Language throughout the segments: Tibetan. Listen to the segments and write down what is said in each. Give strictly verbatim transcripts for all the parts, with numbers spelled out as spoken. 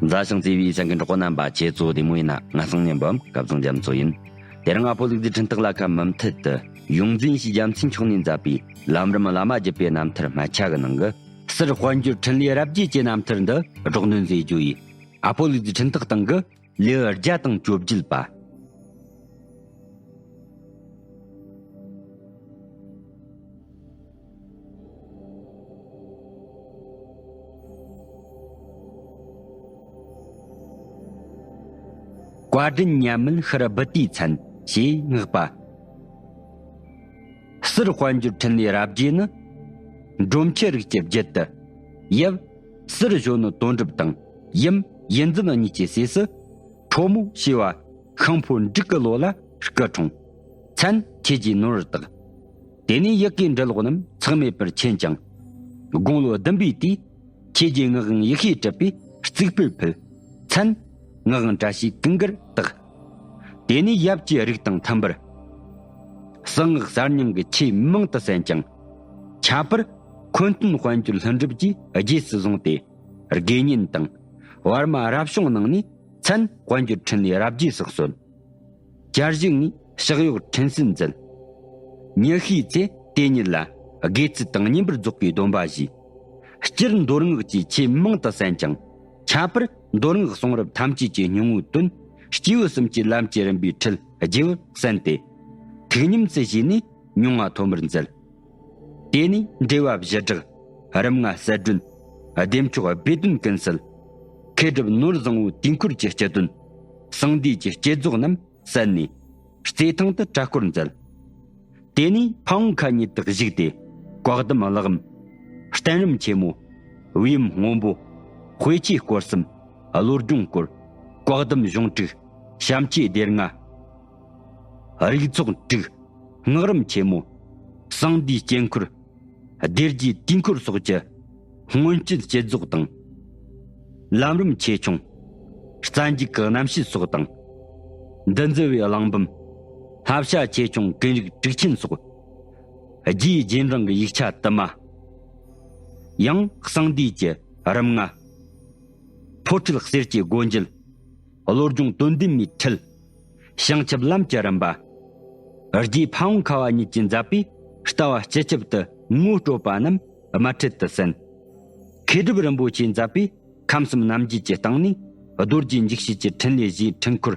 མཛའ་ཞིང་བརྩེ་བའི་སེམས་ཀྱི་གྲོགས་པོ་རྣམ་པ། ཁྱེད་ཚོ་བདེ་མོ་ཡིན་ན། ང་སང་ཉིན་བམ་སྐབས་བཟང་རྒྱ་མཚོ་ཡིན། དེ་རིང་ཨ་ཕོ་ལུག་རྫི་འཕྲིན་སྟེགས་ལ་ཁ་མུ་མཐུད་དུ་ཡོངས་འཛིན་ཞེས་རྒྱལ་མཚན་མཆོག་ནས་མཛད་པའི་ལམ་རིམ་བླ་མ་བརྒྱུད་པའི་རྣམ་ཐར་སྨད་ཆ་གི་ནང་གི་ཟུར་དཔལ་འབྱོར་འཕྲིན་ལས་རབ་རྒྱས་ཀྱི་རྣམ་ཐར་འདི་སྒྲོག་འདོན་མཛད་རྒྱུ་ཡིན། ཨ་ཕོ་ལུག་རྫི་འཕྲིན་སྟེགས་སྟེང་གི་ལེའུ་བརྒྱ་དང་བཅོ་བརྒྱད་པ། བཀའ་དྲིན་མཉམ་མེད་ཤར་བུ་དེའི་མཚན་ཞེས་བསྔགས་པ། ཟུར་དཔལ་འབྱོར་འཕྲིན་ལས་རབ་རྒྱས་ནི། འབྲོམ་ཁྱི་རིགས་ཀྱི་རྒྱུད་དུ། ཡབ་ཟུར་གཞོན་ནུ་དོན་གྲུབ་དང་ཡུམ་ཡིད་འཛིན་གཉིས་ཀྱི་སྲས་སུ། ཁྲོ་མོ་ཞེས་པ་ཤིང་ཕོ་འབྲུག་གི་ལོ་ལ་སྐུ་འཁྲུངས། མཚན་ཁྱེད་ཀྱིས་ནོར་བཏགས། དེ་ནས་ཡི་གེ་འབྲི་ཀློག་རྣམས་ཚེགས་མེད་པར་མཁྱེན་ཅིང་། དགུང་ལོ་བདུན་པའི་དུས། ཁྱེད་ཀྱིས་ངག་དབང་ཡེ་ཤེས་གྲུབ་པའི་རྩིག་པར་ཕུལ། མཚན་ངག་དབང་བཀྲ་ཤིས་ཀུན་དགར་བཏགས། དེ་ནས་ཡབ་ཀྱི་རིགས་དང་མཐུན་པར། གསང་སྔགས་གསར་རྙིང་གི་ཆོས་མང་དུ་གསན་ཅིང་། ཁྱད་པར་འཁོན་སྟོན་དཔལ་འབྱོར་ལྷུན་གྲུབ་ཀྱིས་རྗེས་སུ་བཟུང་སྟེ། དགེ་བསྙེན་དང་བར་མ་རབ་བྱུང་གནང་ནས། མཚན་དཔལ་འབྱོར་འཕྲིན་ལས་རབ་རྒྱས་སུ་གསོལ། བསྐྱར་གཞུག་ནས་ཕྱག་གཡོག་འཕྲིན་གསན་མཛད། ཉི་ཤུའི་ཚེ་དེ་ཉིད་ལ་དགེ་ཚུལ་དང་བསྙེན་པར་རྫོགས་པའི་སྡོམ་པ་བཞེས། སྤྱིར་མདོ་སྔགས་ཀྱི་ཆོས་མང་དུ་གསན་ཅིང་། ཁྱད་པར་མདོ་སྔགས་གསུང་རབ་ཐམས་ཅད་ཀྱི་སྙིང་བོའི་དོན། སྐྱེས་བུ་གསུམ་གྱི་ལམ་གྱི་རིམ་པའི་ཁྲིད་རྒྱས་པར་གསན་ཏེ། ཐུགས་ཉམས་སུ་བཞེས་ནས་མྱོང་བ་ཐོན་པར་མཛད། དེ་ནས་འགྲེལ་པ་བཞི་སྦྲགས། རིམ་ལྔ་གསལ་སྒྲོན། བདེ་མཆོག་སྦས་དོན་ཀུན་གསལ། མཁས་གྲུབ་ནོར་བཟང་པོའི་དུས་འཁོར་གྱི་སྤྱི་དོན། གསང་འདུས་ཀྱི་བསྐྱེད་རྫོགས་རྣམས་གསན་ནས། རྩེ་ཐང་དུ་གྲྭ་སྐོར་མཛད། དེ་ནས་ཕ་བོང་ཁ་ཉིད་དུ་བཞུགས་ཏེ། བཀའ་གདམས་གླེགས་བམ། བསྟན་རིམ་ཆེན་མོ། དབུས་ཡུམ་སྔོན་པོ། དཔེ་ཆོས་སྐོར་གསུམ། བློ་སྦྱོང་སྐོར། བཀའ་གདམས་གཞུང་དྲུག། བྱམས་ཆོས་སྡེ་ལྔ། རིགས་ཚོགས་དྲུག། སྔགས་རིམ་ཆེན་མོ། གསང་འདུས་དཀྱིལ་འཁོར། སྡེ་རྒྱས་དུས་འཁོར་སོགས་ཀྱི་སྔོན་སྤྱོད་བསྐྱེད་རྫོགས་དང་། ལམ་རིམ་ཆེ་ཆུང་། རྩ་འཇུག་གི་རྣམ་བཤད་སོགས་དང་། འདུ་འཛི་བའི་གླེགས་བམ། བསླབ་བྱ་ཆེ་ཆུང་ཀུན་རིག་དྲུག་ཆེན་སོགས། རྒྱའི་རྗེས་འབྲང་གི་ཡིག་ཆ་དུ་མ། ཡང་གསང་འདུས་ཀྱི་རིམ་ལྔ། ཕོ་ཁྲིད་གསེར་གྱི་སྒོ་འབྱེད། བློ་སྦྱོང་དོན་ལྡན་མའི་ཁྲིད། བྱང་ཆུབ་ལམ་གྱི་རིམ་པ། རྗེ་ཕ་བོང་ཁ་བ་ཉིད་ཀྱིས་མཛད་པའི་ལྟ་བ་སྤྱི་ཁྱབ་ཏུ་ངོ་སྤྲོད་པ་རྣམས་དམར་ཁྲིད་དུ་གསན། མཁས་གྲུབ་རིན་པོ་ཆེས་མཛད་པའི་ཁམས་གསུམ་རྣམ་འབྱེད་ཀྱི་སྟེང་ནས། རྡོ་རྗེ་འཇིགས་བྱེད་ཀྱི་འཕྲིན་ལས་བཞིའི་འཕྲིན་འཁོར།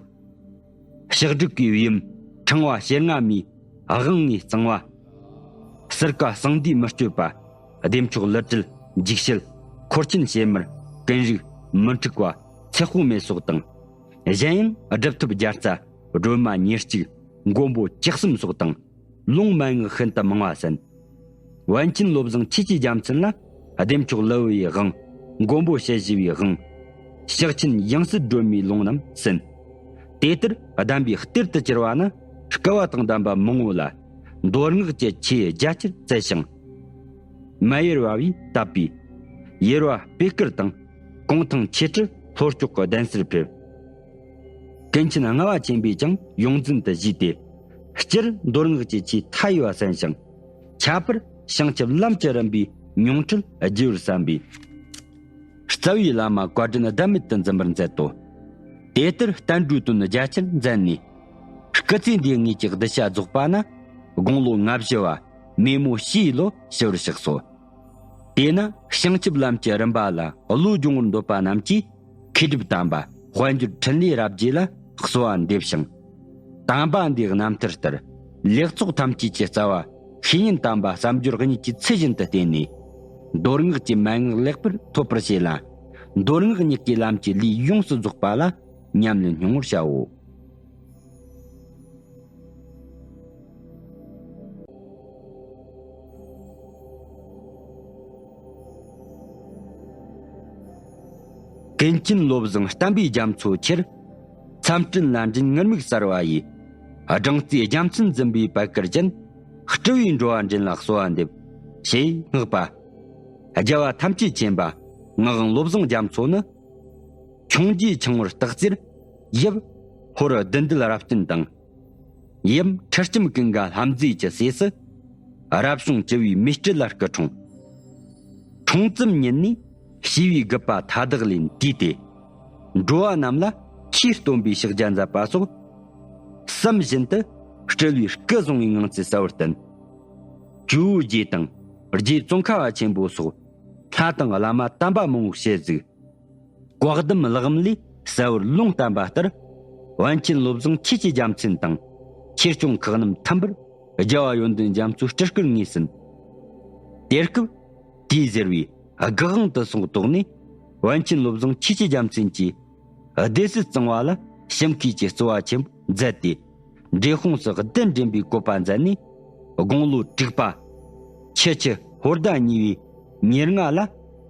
ཕྱག་དྲུག་གི་དབྱིངས། ཕྲེང་བ་ཞལ་ལྔ་མའི་དབང་ལྔའི་གཙང་བ། ཟུར་བཀའ་གསང་འདུས་མི་བསྐྱོད་པ། བདེ་མཆོག་ཀླུ་སྒྲུབ་འཇིགས་བྱེད། འཁོར་ཆེན་ཞལ་མར་ཀུན་རིག་མི་འཁྲུགས་པ། ཚེ་དཔག་མེད་སོགས་དང་། གཞན་ཡང་སྒྲུབ་ཐབས་བརྒྱ་རྩ། སྒྲོལ་མ་ཉེར་གཅིག། མགོན་པོ་བཅུ་གསུམ་སོགས་དང་། ལུང་མན་ངག་ཤིན་ཏུ་མང་བ་གསན། པཎ་ཆེན་བློ་བཟང་ཆོས་ཀྱི་རྒྱལ་མཚན་ལ། བདེ་མཆོག་ཀླུ་བའི་དབང་། མགོན་པོ་དཔྱད་ཞི་བའི་དབང་། ཕྱག་ཆེན་ཡང་སྲིད་སྒྲོལ་མའི་ལུང་རྣམས་གསན། དེ་ལྟར་གདམས་པའི་གཏེར་དུ་གྱུར་པ་ནི། སྐལ་བ་དང་ལྡན་པ་མང་བོ་ལ། མདོ་སྔགས་ཀྱི་ཆོས་རྒྱ་ཆེར་བསྩལ་ཞིང་། མ་ཡེར་བ་བས་བཏབ་པའི་ཡེར་བ་པད་དཀར་དང་། གུང་ཐང་ཆོས་ཁྲི་ལྷོ་ལྕོག་གི་གདན་སར་ཕེབས། ཀུན་མཁྱེན་ལྔ་པ་ཆེན་པོས་ཀྱང་ཡོངས་འཛིན་དུ་བཞེས་ཏེ། སྤྱིར་མདོ་སྔགས་ཀྱི་ཆོས་མཐའ་ཡས་པ་གསན་ཞིང་། ཁྱད་པར་བྱང་ཆུབ་ལམ་གྱི་རིམ་པའི་མྱོང་འཕྲོད་རྒྱས་པར་བསམ་པས། རྩ་བའི་བླ་མ་བཀའ་དྲིན་ཟླ་མེད་དུ་འཛིན་པར་མཛད་དོ། དེ་ལྟར་བསྟན་འགྲོའི་དོན་རྒྱ་ཆེར་མཛད་ནས། སྐུ་ཚེ་འདིའི་དངོས་ཀྱི་གདུལ་བྱ་རྫོགས་པ་ན། དགུང་ལོ་ལྔ་བཞི་བ་མེ་མོ་བྱའི་ལོ་ཞུ་བར་གཤེགས་སོ། དེས་ན་བྱང་ཆུབ་ལམ་གྱི་རིམ་པ་ལ་བློ་སྦྱོང་བར་འདོད་པ་རྣམས་ཀྱིས། མཁས་གྲུབ་དམ་པ་དཔལ་འབྱོར་འཕྲིན་ལས་རབ་རྒྱས་ལ་གསོལ་བ་འདེབས་ཤིང་། དམ་པ་འདིའི་རྣམ་ཐར་ལྟར་ལེགས་ཚོགས་ཐམས་ཅད་ཀྱི་རྩ་བ་བཤེས་གཉེན་དམ་པ་བསམ་སྦྱོར་གཉིས་ཀྱི་ཚུལ་བཞིན་དུ་བསྟེན་ནས། མདོ་སྔགས་ཀྱི་མན་ངག་ལེགས་པར་ཐོབ་པར་བྱས་ལ། མདོ་སྔགས་གཉིས་ཀྱི་ལམ་གྱི་ལུས་ཡོངས་སུ་རྫོགས་པ་ལ་ཉམས་ལེན་སྙིང་པོར་བྱའོ། ཀུན་མཁྱེན་བློ་བཟང་བསྟན་པའི་རྒྱ་མཚོ་ཁྱེར། མཚམས་སྤྲིན་ལ་འགྲན་ངུར་སྨྲིག་གསར་བ་ཡི། སྦྲང་རྩིའི་རྒྱལ་མཚན་འཛིན་པའི་པད་དཀར་ཅན། སྤྲུལ་པའི་འགྲོ་བ་འདྲེན་ལ་གསོལ་བ་འདེབས། ཞེས་བསྔགས་པ། རྒྱལ་བ་ཐམས་ཅད་མཁྱེན་པ་ངག་དབང་བློ་བཟང་རྒྱ་མཚོ་ནི། འཁྱོངས་རྒྱའི་འཆིང་བར་སྟག་རྩེར་ཡབ། ཧོར་བདུད་འདུལ་རབ་བརྟན་དང་། ཡུམ་ཁྲི་ལྕམ་ཀུན་དགའ་ལྷ་མཛེས་ཀྱི་སྲས་སུ། རབ་བྱུང་བཅུ་བའི་མེ་སྤྲེལ་ལ་སྐུ་འཁྲུངས། འཁྲུངས་ཙམ་ཉིད་ནས་བྱིས་པའི་རྒུད་པ་མཐའ་དག་ལས་འདས་ཏེ། འགྲོ་བ་རྣམས་ལ་ཆོས་སྟོན་པའི་ཕྱག་རྒྱ་མཛད་པ་སོགས། བསམ་བཞིན་དུ་སྤྲུལ་བའི་སྐུ་བཟུང་བའི་ངང་ཚུལ་གསལ་བར་བསྟན། ཇོ་བོའི་རྗེ་དང་རྗེ་ཙོང་ཁ་བ་ཆེན་པོ་སོགས་ལྷ་དང་བླ་མ་དམ་པ་མང་བོ་བྱས་གཟིགས། བཀའ་གདམས་ཀློག་ལམ་ལས་གསལ་བར་ལུང་བསྟན་པ་ལྟར། པཎ་ཆེན་བློ་བཟང་ཆོས་ཀྱི་རྒྱལ་མཚན་དང་ཆོས་སྐྱོང་ཁག་རྣམས་མཐུན་པར་རྒྱལ་བ་ཡོན་ཏན་རྒྱ་མཚོའི་སྤྲུལ་སྐུར་ངོས་ཟིན། དེ་སྐབས་དེའི་ཟེར་བའི་སྒེག་དབང་དུ་སོང་དོགས་ནས། པཎ་ཆེན་བློ་བཟང་ཆོས་ཀྱི་རྒྱལ་མཚན་གྱིས་སྡེ་སྲིད་གཙང་བ་ལ་ཞིང་ཁའི་གཙོ་བ་ཆེན་པོ་མཛད་དེ། འབྲས་སྤུངས་སུ་གདན་འདྲེན་པའི་བཀོད་པ་མཛད་ནས། དགུང་ལོ་དྲུག་པ། ཁྱི་ཁྱི་ཧོར་ཟླ་གཉིས་པའི་ཉེར་ལྔ་ལ་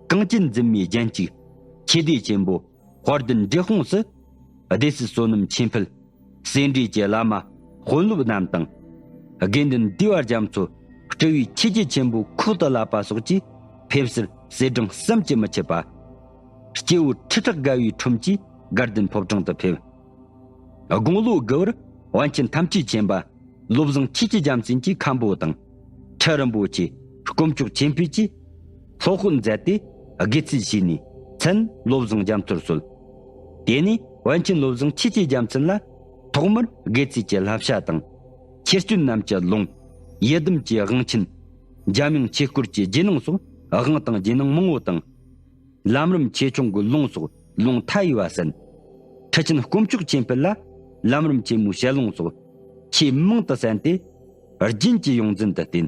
གངས་ཅན་འཛིན་མའི་རྒྱན་གཅིག་ཆོས་སྡེ་ཆེན་པོ་དཔལ་ལྡན་འབྲས་སྤུངས་སུ། སྡེ་སྲིད་བསོད་ནམས་ཆོས་འཕེལ། སེ་འབྲས་ཀྱི་བླ་མ་དཔོན་སློབ་རྣམས་དང་། དགེ་འདུན་འདུས་པ་རྒྱ་མཚོ། སྤྲུལ་བའི་ཆོས་རྒྱལ་ཆེན་པོ་ཁོག་ཏུ་བརླབས་པ་སོགས་ཀྱིས་ཕེབས་བསུར་སེར་སྦྲེང་བསམ་གྱིས་མི་ཁྱབ་པ། སྐྱེ་བོ་ཁྲི་ཕྲག་བརྒལ་བའི་ཁྲོམ་གྱིས་དགའ་ལྡན་ཕོ་བྲང་དུ་ཕེབས། དགུང་ལོ་དགུ་བར་པཎ་ཆེན་ཐམས་ཅད་མཁྱེན་པ་བློ་བཟང་ཆོས་ཀྱི་རྒྱལ་མཚན་གྱི་མཁན་པོ་དང་། ཁྲི་རིན་པོ་ཆེ་དཀོན་མཆོག་ཆོས་འཕེལ་གྱིས་སློབ་དཔོན་མཛད་དེ་དགེ་ཚུལ་བྱས་ནས་མཚན་བློ་བཟང་རྒྱ་མཚོར་གསོལ། དེ་ནས་པཎ་ཆེན་བློ་བཟང་ཆོས་ཀྱི་རྒྱལ་མཚན་ལ་ཐོག་མར་དགེ་ཚུལ་གྱི་བསླབ་བྱ་དང་། ཁྱེར་སྐྱོན་རྣམས་ཀྱི་ལུང་། ཡི་དམ་གྱི་དབང་ཆེན། འཇམ་དབྱངས་ཆོས་སྐོར་གྱི་རྗེས་གནང་སོགས་དབང་དང་རྗེས་གནང་མང་བོ་དང་། ལམ་རིམ་ཆེ་ཆུང་གི་ལུང་སོགས་ལུང་མཐའ་ཡས་པ་གསན། ཁྲི་ཆེན་དཀོན་མཆོག་ཆོས་འཕེལ་ལ་ལམ་རིམ་ཆེན་མོའི་ཞལ་ལུང་སོགས་ཆེས་མང་དུ་གསན་ཏེ། རྒྱུན་གྱི་ཡོངས་འཛིན་དུ་བསྟེན།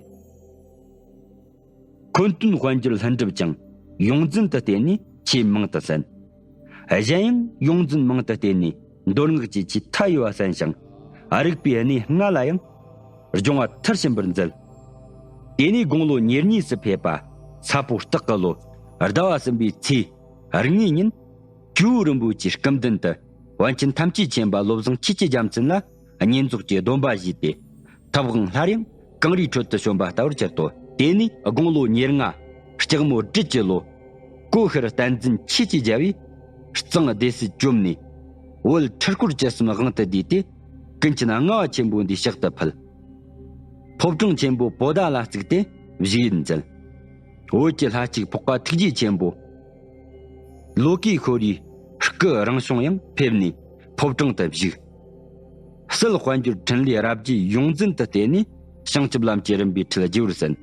འཁོན་སྟོན་དཔལ་འབྱོར་ལྷུན་གྲུབ་ཀྱང་ཡོངས་འཛིན་དུ་བསྟེན་ནས་ཆེས་མང་དུ་གསན། གཞན་ཡང་ཡོངས་འཛིན་མང་དུ་བསྟེན་ནས་མདོ་སྔགས་ཀྱི་ཆོས་མཐའ་ཡས་པ་གསན་ཞིང་། རིག་པའི་གནས་ལྔ་ལ་ཡང་སྦྱོང་བ་མཐར་ཕྱིན་པར་མཛད། དེ་ནས་དགུང་ལོ་ཉེར་གཉིས་སུ་ཕེབས་པ་ས་ཕོ་སྟག་གི་ལོ་ཟླ་བ་གསུམ་པའི་ཚེས་དངོས་ཉིན། ཇོ་བོ་རིན་པོ་ཆེའི་སྐུ་མདུན་དུ་པཎ་ཆེན་ཐམས་ཅད་མཁྱེན་པ་བློ་བཟང་ཆོས་ཀྱི་རྒྱལ་མཚན་ལ་བསྙེན་རྫོགས་ཀྱི་སྡོམ་པ་བཞེས་ཏེ། ཐབས་དབང་སླར་ཡང་གངས་རིའི་ཁྲོད་དུ་བྱོན་པ་ལྟ་བུར་གྱུར་ཏོ། དེ་ནས་དགུང་ལོ་ཉེར་ལྔ་ལྕགས་མོ་སྦྲུལ་གྱི་ལོ། གོ་ཤར་བསྟན་འཛིན་ཆོས་ཀྱི་རྒྱལ་པོས་གཙང་སྡེ་སྲིད་བཅོམ་ནས། བོད་ཁྲི་སྐོར་བཅུ་གསུམ་དབང་དུ་བསྡུས་ཏེ། ཀུན་མཁྱེན་ལྔ་པ་ཆེན་པོ་འདིའི་ཕྱག་ཏུ་ཕུལ། ཕོ་བྲང་ཆེན་པོ་པོ་ཏཱ་ལ་བརྩིགས་ཏེ་བཞུགས་ཡུལ་མཛད། བོད་ཀྱི་ལྷ་གཅིག་ཕོག་པ་ཐུགས་རྗེ་ཆེན་པོ། ལོ་ཀེ་ཤྭ་རའི་སྐུ་རིང་བྱུང་ཡང་ཕེབས་ནས་ཕོ་བྲང་དུ་བཞུགས། སྲིད་དཔལ་འབྱོར་འཕྲིན་ལས་རབ་རྒྱས་ཡོངས་འཛིན་དུ་བསྟེན་ནས་བྱང་ཆུབ་ལམ་གྱི་རིམ་པའི་ཁྲིད་རྒྱས་པར་གསན།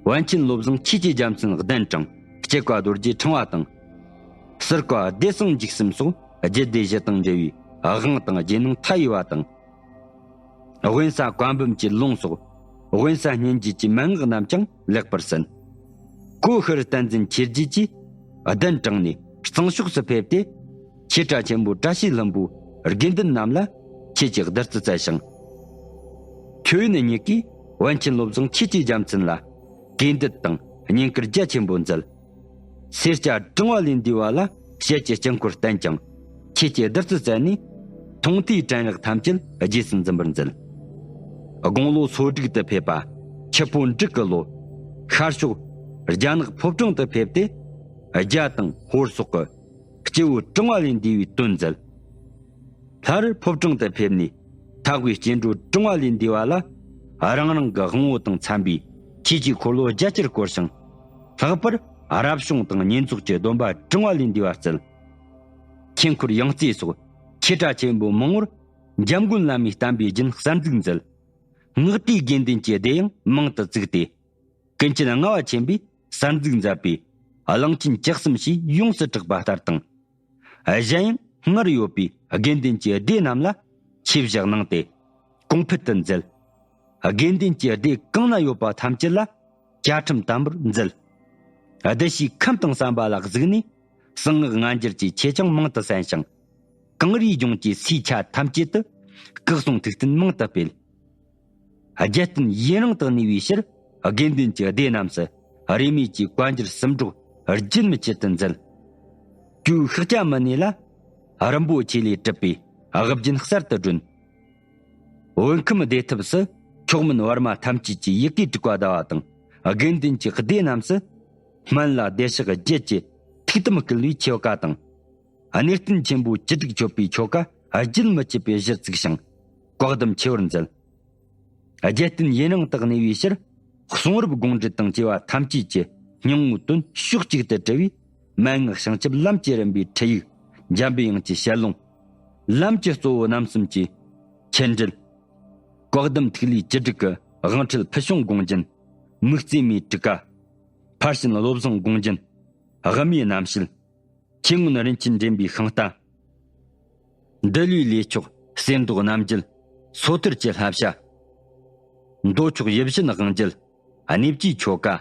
པཎ་ཆེན་བློ་བཟང་ཆོས་ཀྱི་རྒྱལ་མཚན་གདན་དྲངས་སྐྱེ་བ་རྡོ་རྗེ་ཕྲེང་བ་དང་། གསེར་ཀ་བདེ་གསང་འཇིགས་གསུམ་སོགས་རྒྱུད་སྡེ་བཞི་དང་འབྲེལ་བའི་དབང་དང་རྗེས་གནང་མཐའ་ཡས་པ་དང་། དབེན་ས་བཀའ་འབུམ་གྱི་ལུང་སོགས་དབེན་ས་སྙན་རྒྱུད་ཀྱི་མན་ངག་རྣམས་ཀྱང་ལེགས་པར་གསན། གོ་ཤར་བསྟན་འཛིན་ཆོས་རྗེ་གིས་གདན་དྲངས་ནས་གཙང་ཕྱོགས་སུ་ཕེབས་ཏེ། ཆོས་གྲྭ་ཆེན་པོ་བཀྲ་ཤིས་ལྷུན་པོའི་དགེ་འདུན་རྣམས་ལ་ཆོས་ཀྱི་བདུད་རྩི་སྩལ་ཞིང་། ཆོས་ཡོན་གཉིས་ཀས་པཎ་ཆེན་བློ་བཟང་ཆོས་ཀྱི་རྒྱལ་མཚན་ལ་དགོས་འདུན་དང་བསྙེན་བཀུར་རྒྱ་ཆེན་པོ་མཛད། སེར་སྐྱ་གྲངས་པ་ལས་འདས་པ་ལ་ཞལ་གྱི་དཀྱིལ་འཁོར་བསྟན་ཀྱང་། ཆོས་ཀྱི་བདུད་རྩི་སྩལ་ནས་མཐོང་ཐོས་དྲན་རེག་ཐམས་ཅད་རྗེས་སུ་འཛིན་པར་མཛད། དགུང་ལོ་སོ་དྲུག་ཏུ་ཕེབས་པ་ཆུ་ཕོ་འབྲུག་གི་ལོ། ཤར་ཕྱོགས་རྒྱ་ནག་ཕོ་བྲང་དུ་ཕེབས་ཏེ། རྒྱ་དང་ཧོར་སོག་གི་སྐྱེ་བོ་གྲངས་པ་ལས་འདས་པའི་དོན་མཛད། སླར་ཕོ་བྲང་དུ་ཕེབས་ནས་འཐག་པའི་སྐྱེ་འགྲོ་གྲངས་པ་ལས་འདས་པ་ལ་རང་རང་གི་དབང་པོ་དང་འཚམ་པའི་ཆོས་ཀྱི་འཁོར་ལོ་རྒྱ་ཆེར་བསྐོར་ཞིང་། ལྷག་པར་རབ་བྱུང་དང་བསྙེན་རྫོགས་ཀྱི་སྡོམ་པ་གྲངས་པ་ལས་འདས་པ་སྩལ། ཆོས་འཁོར་ཡང་རྩེ་སོགས་ཆོས་གྲྭ་ཆེན་པོ་མང་པོར་འཇམ་མགོན་བླ་མའི་བསྟན་པའི་རྒྱུན་གསར་འཛུགས་མཛད། སྔགས་སྡེའི་དགེ་འདུན་གྱི་སྡེ་ཡང་མང་དུ་བཙུགས་ཏེ། ཀུན་མཁྱེན་ལྔ་པ་ཆེན་པོས་གསར་འཛུགས་མཛད་པའི་གླང་ཆེན་བཅུ་གསུམ་ཞེས་ཡོངས་སུ་གྲགས་པ་ལྟར་དང་། གཞན་ཡང་སྔར་ཡོད་པའི་དགེ་འདུན་གྱི་སྡེ་རྣམས་ལ་ཆོས་བཞག་གནང་སྟེ་གོང་འཕེལ་དུ་མཛད། དགེ་འདུན་གྱི་སྡེ་གང་ན་ཡོད་པ་ཐམས་ཅད་ལ་བཅའ་ཁྲིམས་དམ་པོར་མཛད། གདུལ་བྱའི་ཁམས་དང་བསམ་པ་ལ་གཟིགས་ནས་གསང་སྔགས་སྔ་འགྱུར་གྱི་ཆོས་ཀྱང་མང་དུ་གསན་ཞིང་། གངས་རིའི་ལྗོངས་ཀྱི་སའི་ཆ་ཐམས་ཅད་དུ་སྐུ་གསུང་ཐུགས་བསྟན་མང་དུ་སྤེལ། རྒྱལ་བསྟན་ཡུན་རིང་དུ་གནས་པའི་ཕྱིར་དགེ་འདུན་གྱི་སྡེ་རྣམས་སུ་རིས་མེད་ཀྱི་བཀའ་འགྱུར་སུམ་སྒྲོག་རྒྱུན་མི་ཆད་དུ་མཛད། གོས་ཤཱཀྱ་མུ་ནེ་ལ་རིན་པོ་ཆེ་ལས་གྲུབ་པའི་དབུ་རྒྱན་གསར་དུ་བསྒྲོན། བོད་ཁམས་བདེ་ཐབས་སུ་མཆོག་དམན་བར་མ་ཐམས་ཅད་ཀྱི་ཡི་གེ་དྲུག་པ་བཟླ་བ་དང་དགེ་འདུན་གྱི་སྡེ་རྣམས་སུ་སྨན་བླ་བདེ་གཤེགས་བརྒྱད་ཀྱི་ཐུགས་དམ་བསྐུལ་བའི་ཆོ་ག་དང་། གནས་བརྟན་ཆེན་པོའི་བཅུ་དྲུག་མཆོད་པའི་ཆོ་ག་རྒྱུན་མི་ཆད་པའི་གཞི་བཙུགས་ཤིང་བཀའ་གདམས་ཆེ་བར་མཛད། རྒྱལ་བསྟན་ཡུན་རིང་དུ་གནས་པའི་ཕྱིར་གསུང་རབ་དགོངས་འགྲེལ་དང་བཅས་པ་ཐམས་ཅད་ཀྱི་སྙིང་པོའི་དོན་ཕྱོགས་གཅིག་ཏུ་དྲིལ་བའི་ མན་ངག་བྱང་ཆུབ་ལམ་གྱི་རིམ་པའི་ཁྲིད་ཡིག་འཇམ་པའི་དབྱངས་ཀྱི་ཞལ་ལུང་། ལམ་གྱི་གཙོ་བོ་རྣམ་གསུམ་གྱི་ཆེད་འགྲེལ། བཀའ་གདམས་ཐིག་ལེ་བཅུ་དྲུག་གི་དབང་ཁྲིད་ཕུལ་བྱུང་དགོངས་རྒྱན། མིག་རྩེ་མའི་དྲུག་ཀ། ཕར་ཕྱིན་བློ་བཟང་དགོངས་རྒྱན། དབུ་མའི་རྣམ་བཤད། ཆོས་མངོན་རིན་ཆེན་འདྲེན་པའི་ཤིང་རྟ། འདུལ་བའི་ལས་ཆོག་གསེར་མདོག་རྣམ་བརྒྱད། སོ་ཐར་གྱི་བསླབ་བྱ། མདོ་ཆོག་ཡིད་བཞིན་དབང་རྒྱལ། གནས་བཅུའི་ཆོ་ག།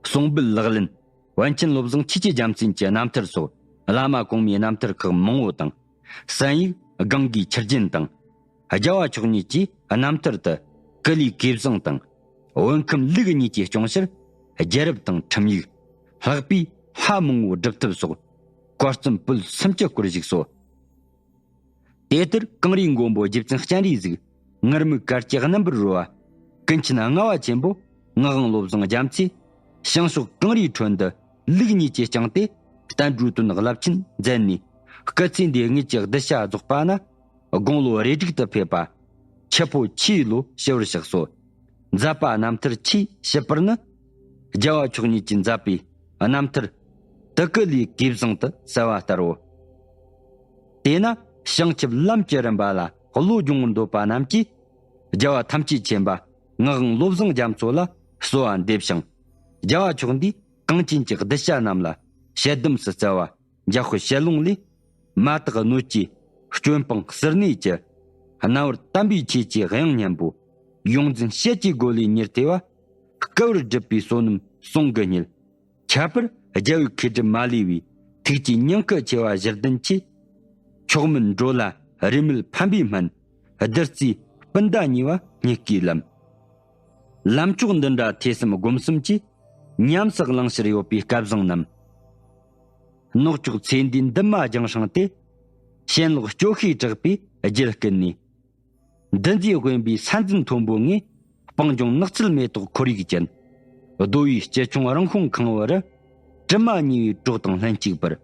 གསུང་འབུལ་ལག་ལེན། པཎ་ཆེན་བློ་བཟང་ཆོས་ཀྱི་རྒྱལ་མཚན་གྱི་རྣམ་ཐར་སོགས་བླ་མ་གོང་མའི་རྣམ་ཐར་ཁག་མང་བོ་དང་། བསམ་ཡས་སྒང་གི་ཆུ་རྒྱུན་དང་། རྒྱལ་བ་མཆོག་ཉིད་ཀྱི་རྣམ་ཐར་དུ་ཀུ་ལུའི་གོས་བཟང་དང་། བོད་ཁམས་ལུགས་གཉིས་ཀྱི་སྐྱོང་ཕྱིར་རྒྱལ་རབས་དང་ཁྲིམས་ཡིག། ལྷག་པའི་ལྷ་མང་བོའི་སྒྲུབ་ཐབས་སོགས་བཀའ་གཙན་པོད་སུམ་ཅུ་སྐོར་ཞིག་སོ། དེ་ལྟར་གངས་རིའི་མགོན་པོ་རྗེ་བཙུན་སྤྱན་རས་གཟིགས་ངུར་སྨྲིག་གར་གྱི་རྣམ་པར་རོལ་བ། ཀུན་མཁྱེན་ལྔ་བ་ཆེན་པོ་ངག་དབང་བློ་བཟང་རྒྱ་མཚོས་བྱང་ཕྱོགས་གངས་རིའི་ཁྲོད་འདི་ལུགས་གཉིས་ཀྱིས་བསྐྱངས་ཏེ་བསྟན་འགྲོའི་དོན་རླབས་ཆེན་མཛད་ནས། སྐུ་ཚེ་འདིའི་དངོས་ཀྱི་གདུལ་བྱ་རྫོགས་པ་ན་དགུང་ལོ་རེ་དྲུག་ཏུ་ཕེབས་པ། ཆུ་ཕོ་ཆུའི་ལོ་ཞི་བར་གཤེགས་སོ། མཛད་པ་རྣམ་ཐར་ཆེས་ཞིབ་པར་ནི། རྒྱལ་བ་མཆོག་ཉིད་ཀྱིས་མཛད་པའི་རྣམ་ཐར་དུ་ཀུ་ལུའི་གོས་བཟང་དུ་གསལ་བ་ལྟར་རོ། དེས་ན་བྱང་ཆུབ་ལམ་གྱི་རིམ་པ་ལ་བློ་སྦྱོང་འདོད་པ་རྣམས་ཀྱིས་རྒྱལ་བ་ཐམས་ཅད་མཁྱེན་པ་ངག་དབང་བློ་བཟང་རྒྱ་མཚོ་ལ་གསོལ་བ་འདེབས་ཤིང་། རྒྱལ་བ་མཆོག་འདིས་གངས་ཅན་གྱི་གདུལ་བྱ་རྣམས་ལ་ཞལ་གདམས་སུ་སྩལ་བ་འཇམ་དཔལ་ཞལ་ལུང་ལས། མ་དག་སྣོད་ཀྱི་སྐྱོན་སྤངས་ཟུར་གནས་ཀྱི། རྣམ་པར་དམ་པའི་ཆོས་ཀྱི་དབྱངས་སྙན་པོ། ཡོངས་འཛིན་ཞལ་གྱི་སྒོ་ལས་ཉེར་ཐོས་པ། བསྐལ་བར་བསྒྲུབས་པའི་བསོད་ནམས་ཟུང་གི་བརྙེས། ཁྱད་པར་རྒྱལ་བའི་མཁས་གྲུབ་མ་ལུས་པའི། ཐུགས་ཀྱི་སྙིང་ཁུ་ཆེ་བ་བཞི་ལྡན་གྱི། མཆོག་མིན་འགྲོ་ལ་རེ་མིག་ཕན་པའི་སྨན། བདུད་རྩིའི་སྤུན་ཟླ་གཉིས་པ་རྙེད་དཀའི་ལམ། ལམ་མཆོག་འདི་འདྲ་ཐོས་བསམ་སྒོམ་གསུམ་གྱིས། ཉམས་སུ་བླང་ཕྱིར་ཡོད་པའི་སྐལ་བཟང་རྣམས། ནག་ཕྱོགས་ཚེ་འདིའི་འདུན་མ་རྒྱང་སྲིང་སྟེ། ཞེན་ལོག་སྐྱོ་ཤས་དྲག་པའི་རྒྱུད་ཀུན་ནས། འདུ་འཛིའི་དབེན་པའི་ས་འཛིན་མཐོན་པོ་ལྔའི། སྤང་ལྗོངས་ནགས་ཚལ་མེ་ཏོག་ཁོར་ཡུག་ཅན། རྡོ་བའི་སྐྱིད་ཆུང་རང་ཤོང་ཁང་བུ་རུ། གྲིབ་མ་ཉེ་བའི་གྲོགས་དང་ལྷན་གཅིག་པར།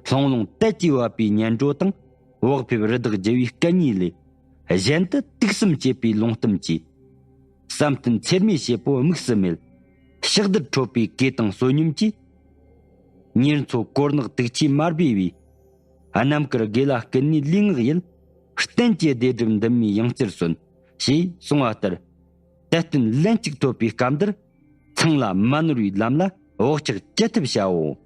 ལྷུང་ལྷུང་དལ་གྱིས་བབས་པའི་ཉལ་འགྲོ་དང་། བག་ཕེབས་རི་དྭགས་རྒྱུ་བའི་སྐད་སྙིགས་ལས། གཞན་དུ་དུག་གསུམ་སྐྱེས་པའི་ལུང་གཏམ་གྱིས། བསམ་གཏན་ཚེར་མའི་བྱེད་པོ་དམིགས་སུ་མེད། ཕྱག་རྡུལ་འཕྲོད་པའི་གོས་དང་བསོད་སྙོམས་ཀྱིས། ཉེར་འཚོ་དཀོར་ནག་དུག་ཆུས་དམར་སྦས་པའི། རྣམ་དཀར་དགེ་ལ་ཀུན་ནས་ལུས་ངག་ཡིད། རྟེན་གྱི་བདེ་སྒྲུབ་འདུན་མའི་ཡང་རྩེར་སོན། ཞེས་གསུངས་པ་ལྟར། དད་རྟེན་ལན་གཅིག་ཐོབ་པའི་སྐབས་འདིར། ཚང་ལ་མ་ནོར་བའི་ལམ་ལ་བག་ཆགས་ཅི་ཐུབ་བྱའོ།